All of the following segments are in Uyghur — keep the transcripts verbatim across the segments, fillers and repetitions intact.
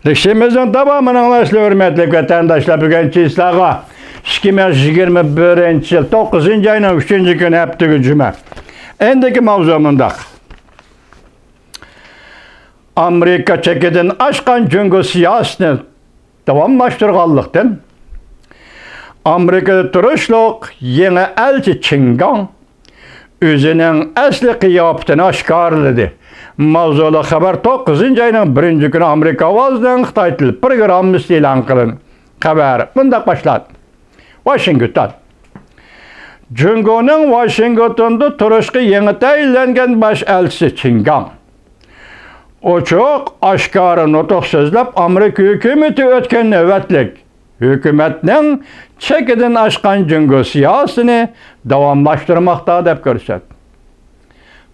لېكسىيىمىزنىڭ داۋامىنى ئاڭلاشتا، ھۆرمەتلىك ۋەتەنداشلار، بۈگۈنكى چىسلاغا ئىككى مىڭ يىگىرمە بىرىنچى يىل توققۇزىنچى ئاينىڭ ئۈچىنچى كۈنى، ھەپتىگە جۈمە. ئەمدىكى ماۋزۇ مۇنداق. ئامېرىكا چېكىدىن ئاشقان جۇڭگو سىياسىتىنى داۋاملاشتۇرغانلىقتىن، ئامېرىكىدا تۇرۇشلۇق يېڭى ئەلچى چىن گاڭ ئۆزىنىڭ ئەسلى قىياپىتىنى ئاشكارىلىدى. ماۋزۇلۇق خەۋەر توققۇزىنچى ئاينىڭ بىرىنچى كۈنى ئامېرىكا ئاۋازىنىڭ خىتاي تىل پروگراممىسى ئېلان قىلىندى. خەۋەر مۇنداق باشلاندى. ۋاشىنگتون. جۇڭگونىڭ ۋاشىنگتوندا تۇرۇشقا يېڭى تەيىنلەنگەن باش ئەلچىسى چىن گاڭ ئوچۇق، ئاشكارا نۇتۇق سۆزلەپ، ئامېرىكا ھۆكۈمىتى ئۆتكەن نۆۋەتلىك ھۆكۈمەتنىڭ چېكىدىن ئاشقان جۇڭگو سىياسىتىنى داۋاملاشتۇرماقتا، دەپ كۆرسەتتى.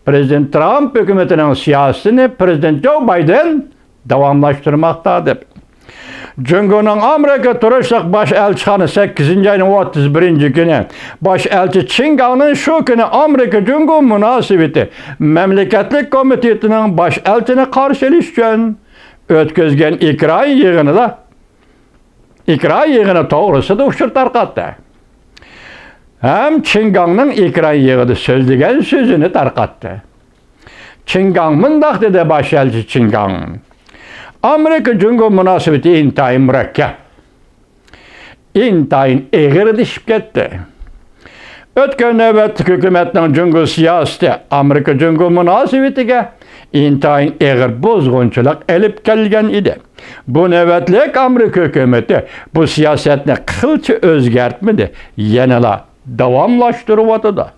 پىرېزىدېنت ترامپ ھۆكۈمىتىنىڭ سىياسىتىنى پىرېزىدېنت جو بايدېن داۋاملاشتۇرماقتا، دەپ. جۇڭگونىڭ ئامېرىكا تۇرۇشلۇق باش ئەلچىخانا سەككىزىنچى ئاينىڭ ئوتتۇز بىرىنچى كۈنى باش ئەلچى چىن گاڭنىڭ شۇ كۈنى ئامېرىكا جۇڭگو مۇناسىۋىتى مەملىكەتلىك كومىتېتىنىڭ باش ئەلچىنى قارشى ئېلىش ئۈچۈن ئۆتكۈزگەن ئېكران يىغىنىدا، ئېكران يىغىنى توغرىسىدا ئۇچۇر تارقاتتى. ھەم چىن گاڭنىڭ ئېكران يىغىنىدا سۆزلىگەن سۆزىنى تارقاتتى. چىن گاڭ مۇنداق دېدى، باش ئەلچى چىن گاڭ، ئامېرىكا جۇڭگو مۇناسىۋىتى ئىنتايىن مۇرەككەپ، ئىنتايىن ئېغىرلىشىپ كەتتى. ئۆتكەن نۆۋەتلىك ھۆكۈمەتنىڭ جۇڭگو سىياسىتى ئامېرىكا جۇڭگو مۇناسىۋىتىگە ئىنتايىن ئېغىر بۇزغۇنچىلىق ئېلىپ كەلگەن ئىدى. بۇ نۆۋەتلىك ئامېرىكا ھۆكۈمىتى بۇ سىياسەتنى قىلچە ئۆزگەرتمىدى، يەنىلا داۋاملاشتۇرۇۋاتىدۇ.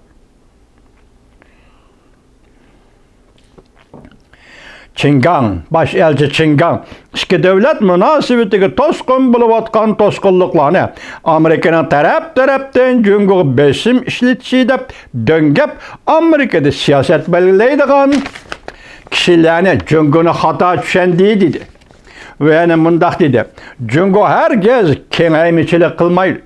چىن گاڭ، باش ئەلچى چىن گاڭ ئىككى دۆلەت مۇناسىۋىتىگە توسقۇن بولۇۋاتقان توسقۇنلۇقلارنى ئامېرىكىنىڭ تەرەپ-تەرەپتىن جۇڭگوغا بېسىم ئىشلىتىشى دەپ دۆڭگەپ، ئامېرىكىدا سىياسەت بەلگىلەيدىغان كىشىلەرنى جۇڭگونى خاتا چۈشەندى، دېدى. ۋە يەنە مۇنداق دېدى، جۇڭگو ھەرگىز كېڭەيمىچىلىك قىلمايدۇ.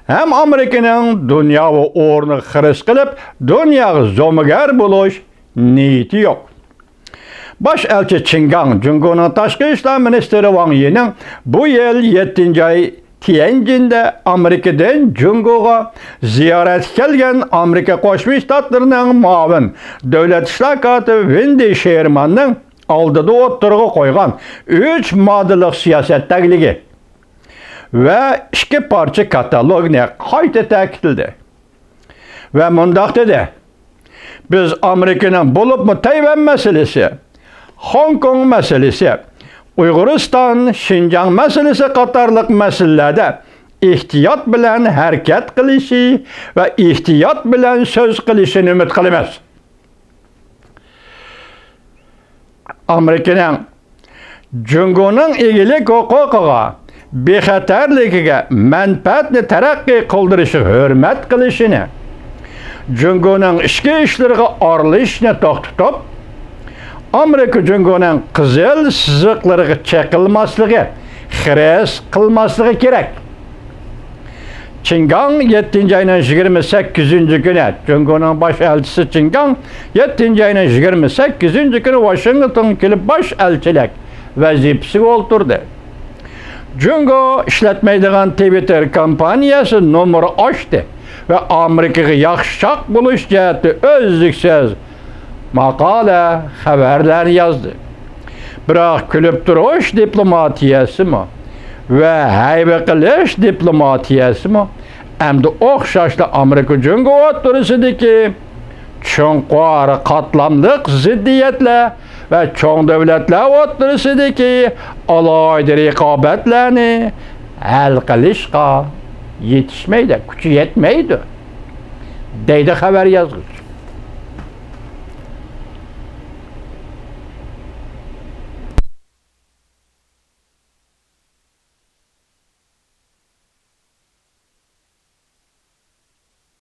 ھەم ئامېرىكىنىڭ دۇنياۋى ئورنىغا خىرىس قىلىپ، دۇنياغا زومىگەر بولۇش نىيىتى يوق. باش ئەلچى چىن گاڭ جۇڭگونىڭ تاشقى ئىشلار مىنىستىرى ۋاڭ يىنىڭ بۇ يىل يەتتىنچى ئاي تيەنجىندە ئامېرىكىدىن جۇڭگوغا زىيارەتكە كەلگەن ئامېرىكا قوشما شتاتلىرىنىڭ مۇئاۋىن دۆلەت ئىشلار كاتىپى ۋېندى شېرماننىڭ ئالدىدا ئوتتۇرىغا قويغان ئۈچ ماددىلىق سىياسەت تەگلىكى ۋە ئىككى پارچە كاتالوگنى قايتا تەكىتلىدى ۋە مۇنداق دېدى، بىز ئامېرىكىنىڭ بولۇپمۇ تەيۋەن مەسىلىسى، خوڭكوڭ مەسىلىسى، ئۇيغۇرىستان، شىنجاڭ مەسىلىسى قاتارلىق مەسىلىلەردە ئېھتىيات بىلەن ھەرىكەت قىلىشى ۋە ئېھتىيات بىلەن سۆز قىلىشىنى ئۈمىد قىلىمىز. ئامېرىكىنىڭ جۇڭگونىڭ ئىگىلىك ھوقۇقىغا، بىخەتەرلىكىگە، مەنپەئەتنى تەرەققىي قىلدۇرۇشىغا ھۆرمەت قىلىشىنى، جۇڭگونىڭ ئىچكى ئىشلىرىغا ئارىلىشىشنى توختىتىپ، ئامېرىكا جۇڭگونىڭ قىزىل سىزىقلىرىغا چېقىلماسلىقى، خىرىس قىلماسلىقى كېرەك. چىن گاڭ يەتتىنچى ئاينىڭ يىگىرمە سەككىزىنچى كۈنى، جۇڭگونىڭ باش ئەلچىسى چىن گاڭ يەتتىنچى ئاينىڭ يىگىرمە سەككىزىنچى كۈنى ۋاشىنگتونغا كېلىپ، باش ئەلچىلىك ۋەزىپىسىگە ئولتۇردى. جۇڭگو ئىشلەتمەيدىغان تىۋىتتېر كومپانىيەسى نومۇر ئاچتى ۋە ئامېرىكىغا ياخشىچاق بولۇش جەھەتتە ئۈزلۈكسىز ماقالە، خەۋەرلەرنى يازدى. بىراق كۈلۈپ تۇرۇش دىپلوماتىيەسىمۇ ۋە ھەيۋە قىلىش دىپلوماتىيەسىمۇ ئەمدى ئوخشاشلا ئامېرىكا جۇڭگو ئوتتۇرىسىدىكى چوڭقۇر قاتلاملىق زىددىيەتلەر ۋە چوڭ دۆلەتلەر ئوتتۇرىسىدىكى ئالاھىدە رىقابەتلەرنى ھەل قىلىشقا يېتىشمەيدۇ، كۈچى يەتمەيدۇ، دەيدۇ خەۋەر يازغۇچى.